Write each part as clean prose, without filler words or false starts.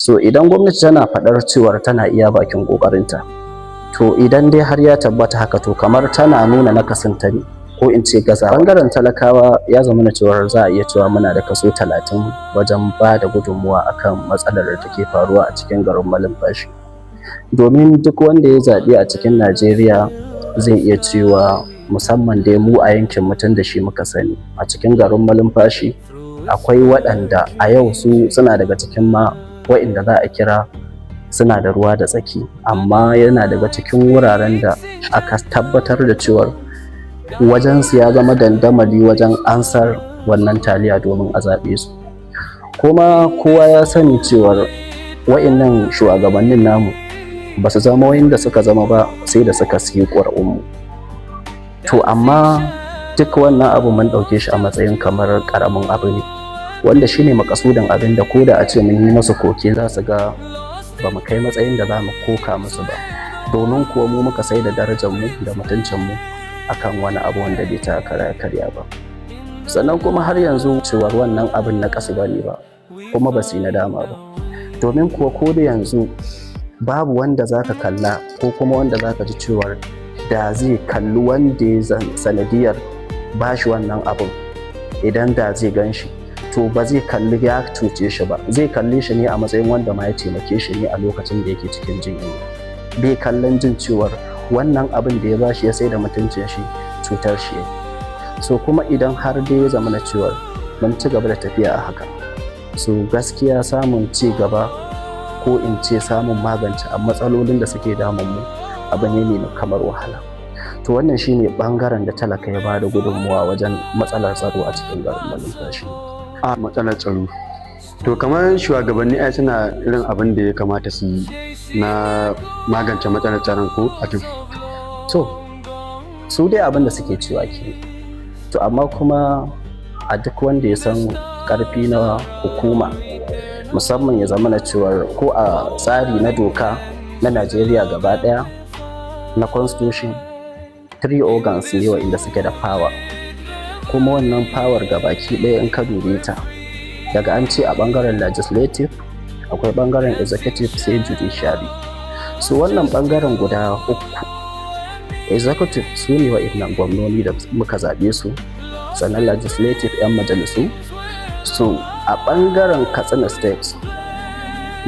So idan gwamnati tana faɗar cewar tana iya bakin ƙoƙarinta, to idan dai har ya tabbata haka, to kamar tana nuna nakasinta ne, ko in ce gaza. Bangaren talakawa ya zama na cewar za a iya cewa muna da kaso 30 wajen ba da gudunmuwa akan matsalar da take faruwa a cikin garin Malumfashi, domin duk wanda ya zaɓe a cikin Najeriya zai iya cewa, musamman dai mu a yankin mutum da shi muka sani a cikin garin Malumfashi, akwai waɗanda a yau su suna daga cikin ma waɗanda za a kira suna da ruwa da tsaki, amma yana daga cikin wuraren da aka tabbatar da cewar wajensu ya zama dandamali wajen ansar wannan taliya domin a zaɓe su. Kuma kowa ya sani cewar wa'innan shugabannin namu ba su zama wanda suka zama ba sai da suka siyi ƙuri'unmu. To amma duk wannan abu mun ɗauke shi a matsayin kamar ƙaramin abu ne, wanda shine makasudin abin da ko da a ce mun yi musu koke, za su ga ba mu kai matsayin da za mu koka musu ba, domin kuwa mu muka sai da darajar mu da mutuncin mu akan wani abu wanda bai ta kara karya ba. Sannan kuma har yanzu cewar wannan abin na kasu bane ba, kuma ba su yi nadama ba, domin kuwa ko da yanzu babu wanda zaka kalla ko kuma wanda zaka ji cewar da zai kalli wanda ya sanadiyar bashi wannan abin, idan da zai gan shi, to ba zai kalli ya cuce shi ba, zai kalle shi ne a matsayin wanda ma ya taimake shi ne a lokacin da yake cikin jin yunwa. Bai kallon jin cewar wannan abin da ya bashi ya sai da mutuncin shi, cutar shi ya. So kuma idan har dai ya zama na cewar mun ci gaba da tafiya a haka, so gaskiya samun ci gaba, ko in ce samun magance a matsalolin da suke damun mu, abu ne mai kamar wahala. To wannan shine bangaren da talaka ya bada gudunmuwa wajen matsalar tsaro a cikin garin Malumfashi. A matsalar tsaro, to kamar shugabanni ai suna irin abin da ya kamata su yi na magance matsalar tsaron ko a To su dai abin da suke cewa ke. To amma kuma a duk wanda ya san karfi na hukuma, musamman ya zama na cewar ko a tsari na doka na Najeriya gaba daya na constitution, three organs ne wa'inda suke da power. Kuma wannan power gabaki ɗaya in ka dube ta, daga an ce a bangaren legislative, akwai bangaren executive, sai judiciary. So wannan bangaren guda uku, executive su ne wa'innan gwamnoni da muka zaɓe su, sannan legislative 'yan majalisu. So a bangaren Katsina State,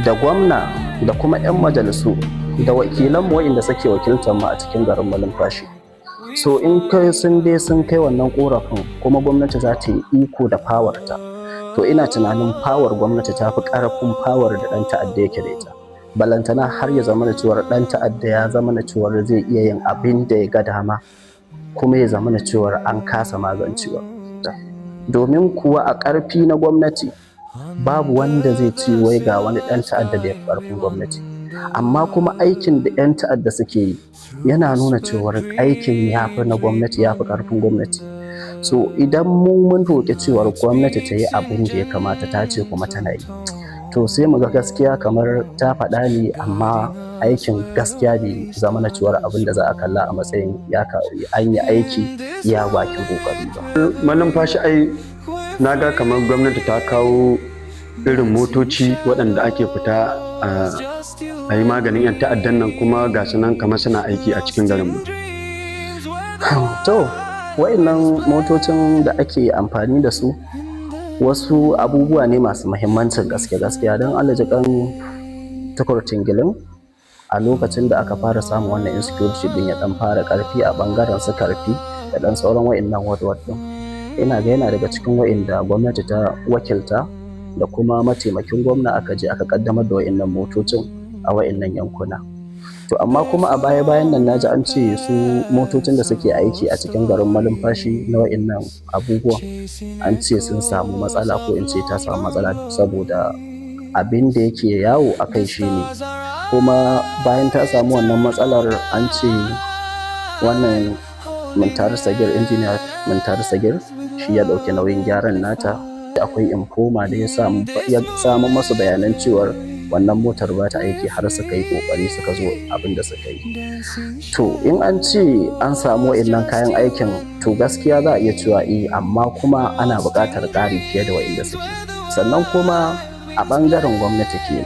da gwamna da kuma 'yan majalisu da wakilanmu wa'inda suke wakiltar mu a cikin garin Malumfashi, so in kai sun dai sun kai wannan korafin, kuma gwamnati za ta yi iko da power ta, to ina tunanin power gwamnati ta fi karfin power da ɗan ta'adda yake da ita, balantana har ya zama da cewar ɗan ta'adda ya zama da cewar zai iya yin abin da ya ga dama, kuma ya zama da cewar an kasa magancewa. Domin kuwa a ƙarfi na gwamnati, babu wanda zai ce wai ga wani ɗan ta'adda da ya fi ƙarfin gwamnati. Amma kuma aikin da 'yan ta'adda suke yi yana nuna cewar aikin ya fi na gwamnati, ya fi ƙarfin gwamnati. So idan mu mun roƙi cewar gwamnati ta yi abin da ya kamata, ta ce kuma tana yi, to sai mu ga gaskiya kamar ta faɗa ne, amma aikin gaskiya bai zama na cewar abin da za a kalla a matsayin ya an yi aiki iya bakin ƙoƙari ba. Malumfashi ai na ga kamar gwamnati ta kawo irin motoci waɗanda ake fita a yi maganin 'yan ta'addan nan, kuma ga su nan kamar suna aiki a cikin garin mu. To wa'innan motocin da ake amfani da su wasu abubuwa ne masu muhimmancin gaske gaskiya, don Allah ji kan Tukur Tingilin, a lokacin da aka fara samun wannan insecurity din ya dan fara karfi a bangaren su Karfi da dan sauran wa'innan ward ward din, ina ga yana daga cikin wa'inda gwamnati ta wakilta da kuma mataimakin gwamna, aka je aka kaddamar da wa'innan motocin a wa'innan yankuna. To amma kuma a baya bayan nan naji an ce su motocin da suke aiki a cikin garin Malumfashi na wa'innan abubuwan, an ce sun samu matsala, ko in ce ta samu matsala, saboda abin da yake yawo a kai shine kuma bayan ta samu wannan matsalar, an ce wannan Muntari Sagir, Injiniya Muntari Sagir, shi ya ɗauki nauyin gyaran nata. Akwai informer da ya samu masu bayanan cewar wannan motar ba ta aiki, har suka yi kokari suka zo abin da suka yi. To in an ce an samu wa'innan kayan aikin, to gaskiya za a iya cewa eh, amma kuma ana buƙatar ƙari fiye da wa'inda suke. Sannan kuma a ɓangaren gwamnati ke